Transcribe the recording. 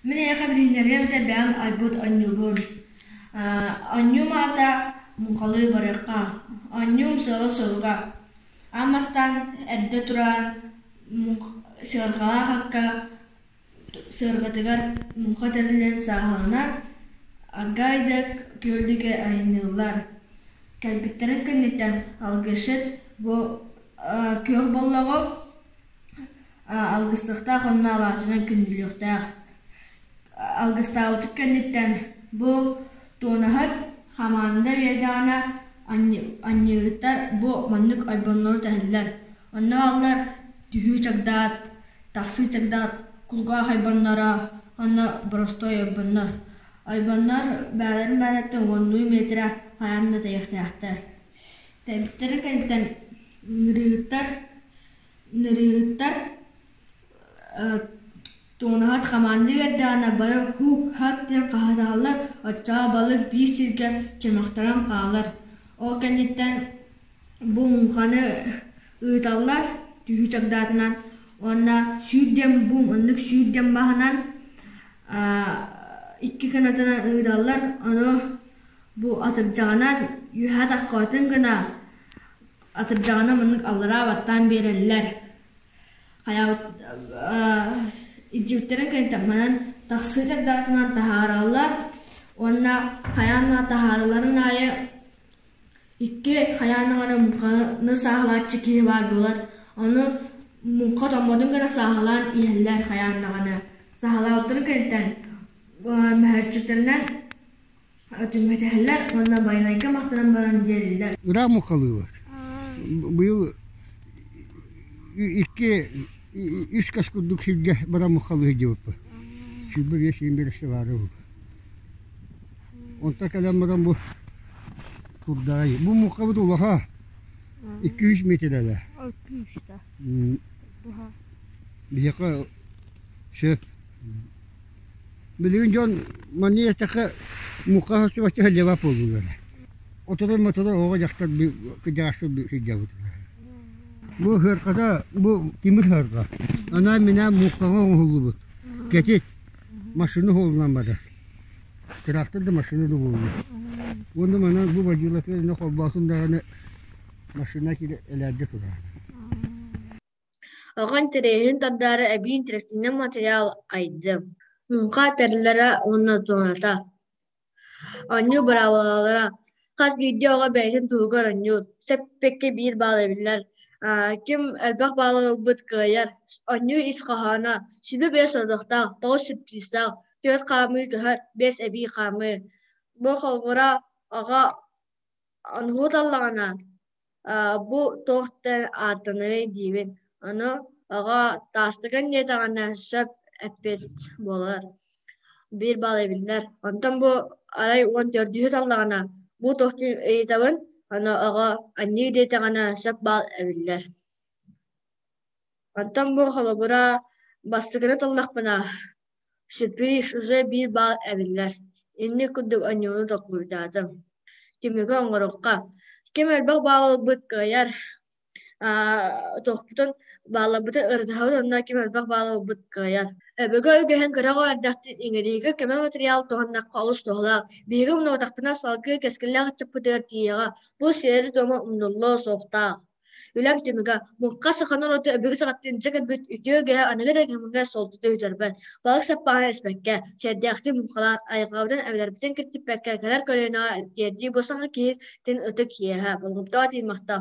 Мин эйиэхэ билиһиннэриэм этэ бэйэм айбыт оонньуубун. Оонньуум аата Муҥхалыы барыахха. Оонньуум сыала-соруга: аан бастаан эрдэ туран сыарҕалаах акка сыарҕатыгар муҥха тэрилин сааһыланан аргаайдык күөл диэки айанныыллар. Кэлбиттэрин кэнниттэн алгысчыт бу күөх боллоҕу алгыстыахтаах уонна алаадьынан күндүлүөхтээх. Алгыстаабытын кэнниттэн бу туонаһыт хамаанда биэрдэҕинэ анньыыһыттар бу маннык ойбоннору тэһэллэр. Онно бааллар түһүү чагдаат, тахсыы чагдаат, кулгаах ойбонноро уонна боростуой ойбоннор. Ойбоннор бэйэлэрин бэйэлэриттэн уоннуу миэтэрэ хайаан да тэйиэхтээхтэр. Тэйбиттэрин кэнниттэн нырыыһыттар Нырыыһыттар туонаһыт хамаанда биэрдэҕинэ бары һуу-һат диэн хаһыталлар, оччоҕо балык биир сиргэ чөмөхтөрөн хаалар. Ол кэнниттэн бу муҥханы ыыталлар түһүү чагдаатынан уонна сүүр диэн бу маннык сүүр диэн баһынан икки кынатынан ыыталлар, ону бу атырдьаҕынан үөһэ таххыбатын гына атырдьаҕына маннык аллараа баттаан биэрэллэр. Хайаабыт илдьибиттэрин кэнниттэн манан тахсыы чагдаатынан таһаараллар уонна хайаан таһааралларын аайы икки хайаан даҕаны муҥханы сааһылааччы киһи баар буолар. Ону муҥха тоҥмотун гына сааһылаан иһэллэр хайаан даҕаны. Сааһылаабыттарын кэнниттэн мөһөөччүктэринэн Түҥэтиһэллэр уонна Байанайга махтанан баран дьиэлииллэр. Ыраах муҥхалыылар. Быйыл икки үс көс курдук сиргэ баран муҥхалыы сылдьыбыппыт. 25 биэрэстэ баара буолуо. Онтон кэлэн баран бу турдаҕай. Бу муҥхабыт улаха 200 миэтэрэлээх. Биһиэхэ сөп. Билигин дьон манна иэстэххэ муҥха субачча сылдьыбат буоллулар. Оторой-моторой оҕо-дьахтар кырдьаҕастар сылдьабытыгар. Бу сыарҕата бу тимир сыарҕа. Анаан-минээн муҥхаҕа оҥоһуллубут. Кэтит массыына суолунан барар. Трактор да массыына да буолуо. Уонна манан бу бадьыылатыгар иннэ холбоотун даҕаны массыына киирэ элээрдэ турар. Оҕо интэриэһин тардаары эбии интерактивнай материал айдым. Муҥха тэриллэрэ уонна туоната. Оонньуу быраабылалара хас биирдии оҕо бэйэтин туһугар оонньуур, сөп-пэккэ биир баал эбиллэр, ким элбэх баалы ылбыт кыайар. Оонньуу ис хоһооно 25 сорудахтаах, 9 сюрпризтаах, түөрт хаамыы көһөр, биэс эбии хаамыы. Бу холобура оҕо оҥоһуу таллаҕына бу туох да ааттанарый диибин, ону оҕо таастыгын диэтэҕинэ сөп эппит буолар, биир баал эбиллэр. Онтон бу арай 14-ү саллаҕына бу туох диэн ыйытабын, ону оҕо анньыы диэтэҕинэ сөп баал эбиллэр. Онтон бу холобура бастакыны таллахпына Сюрприз уже биир баал эбиллэр, инник курдук оонньууну толкуйдаатым. Түмүгү оҥоруохха, ким элбэх баал ылбыт кыайар, туохпутун баалларбытын ырытыһабыт уонна ким элбэх баал ылбыт кыайар. Өбүгэ үгэһин кыра оҕо эрдэхтэн иҥэриигэ көмө материал туһаннахха олус туһалаах. Биһиги умнубатахпына салгыы кэскиллээх ыччаппытыгар тиийиэҕэ. Бу сиэри-туому умнуллуо суохтаах. Үлэм түмүгэ муҥха саха норуота өбүгэ саҕаттан илдьэ кэлбит үтүө үгэһэ аныгы да кэмҥэ суолтата сүтэрбэт, балык саппааһын испэккэ, сиэрдээхтик муҥхалаан, айылҕабытын эбэлэрбитин киртиппэккэ кэлэр көлүөнэҕэ тиэрдии бу саха киһитин ытык иэһэ, болҕомтоҕо тиийиммэхтэ.